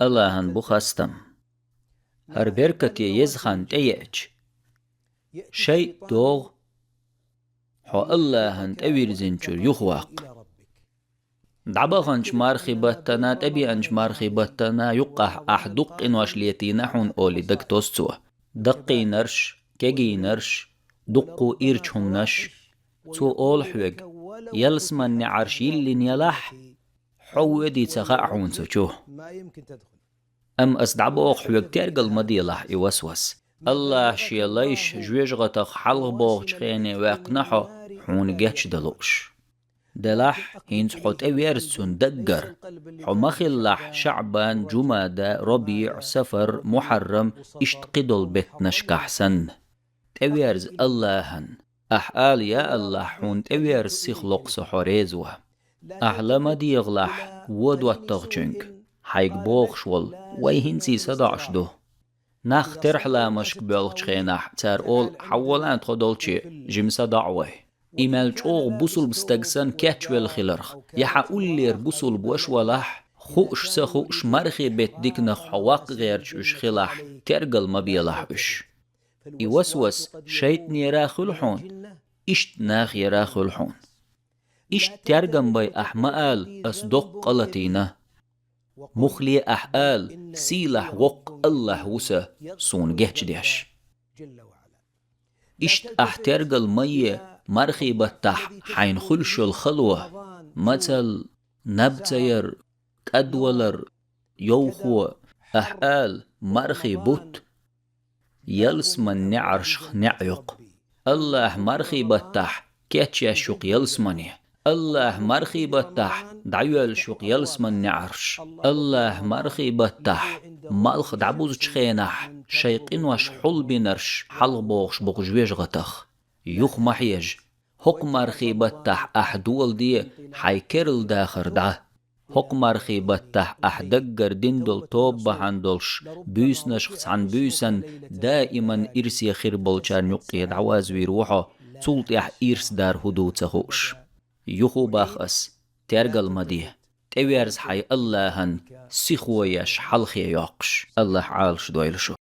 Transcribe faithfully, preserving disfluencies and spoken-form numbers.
Аллахьан бу хастам. ХӀара беркате еза хан тӀееача, шайтӀа догӀу хьо Аллахьан тӀевирзинчуьра юхаваккха. ДӀабаханчу мархи баттана, тӀебеанчу мархи баттана юккъахь ахь дукха къинош летийна хьуна олий дагатосу цо. Даккхийнарш, кегийнарш, дуккха ирчу хӀуманаш. Цо олу хьоьга, ялсаманин неӀарш йиллина ялахь, хьо вуй а ца хаьа хьуна цу чу. Амма ас дӀабоху хьоьга, тергал ма делахь и васвас. Аллахь шен лайш жоьжахатех хьалха богӀучу хене ваьккхина хьо, хьуна гечдан лууш. Делахь, хӀинца хьо тӀеверза цунна даггара. Хьо ма хилалахь ШаӀбан, Жумада, РабиӀ, Сафар, Мухьаррам, иштта кхидолу беттанашкахь санна. ТӀеверза Аллахьан. Ахь ала: «Я Аллахь, хьуна тӀеверза сиха локху со, хьо реза ван». Ахь ла ма дегӀалахь вон доттагӀчуьнга, хьайга бохуш волу: «Вай хӀинций садоӀуш ду». Нах терхьаламашка боьлхучу хенахь, цара олу: «Хьаввалан тхо долчу, жима садоӀу вай». И мел чӀогӀа бусулба стаг санна кечвелла хиларх, я хьан уллера бусулба ваша валахь, хууш ца хууш, мархи беттан диканах хьо ваккха гӀерташ уьш хилахь, тергал ма белахь уьш. И васвас шайтӀанера хуьлу хьуна, иштта нахера хуьлу хьуна. Иштта тергам бай ахь ма ала: «Ас доккха къа латийна». Муххале ахь ала: «Сийлахь воккха Аллахь ву сан, суна гечдеш». Иштта ахь тергал ма е мархи баттахь хьайна хуьлуш йолу хало, мацалла, наб ца яр, кӀадвалар, йовхо. Ахь ала: «Мархи бутт ялсаманин неӀаршах неӀ йоккху». Аллахь мархи баттахь кечъеш ю-кх ялсамане. Аллахь мархи баттахь дӀайоьллуш ю-кх ялсаманин неӀарш. Аллахь мархи баттахь малх дӀабузучу хенахь шайн къинош хьулбинарш хьалха богӀуш бу-кх жоьжахатех. Юха ма хьежа, хӀокху мархи баттахь ахь доладе хьайн керла дахар дӀа. ХӀокху мархи баттахь ахь даггара дина долу тоба бахьана долуш, буьйсанашха цхьаьна буьйсанна даиман ирсе хир болчарна юккъе дӀавазвийр ву хьо, цул тӀаьхьа ирс дар хӀун ду ца хууш. Юха боху ас: тергал ма де, тӀеверза хьайн Аллахьан, сихо еш, хьалхе йоккхуш. Аллахь Ӏалаш дойла шу.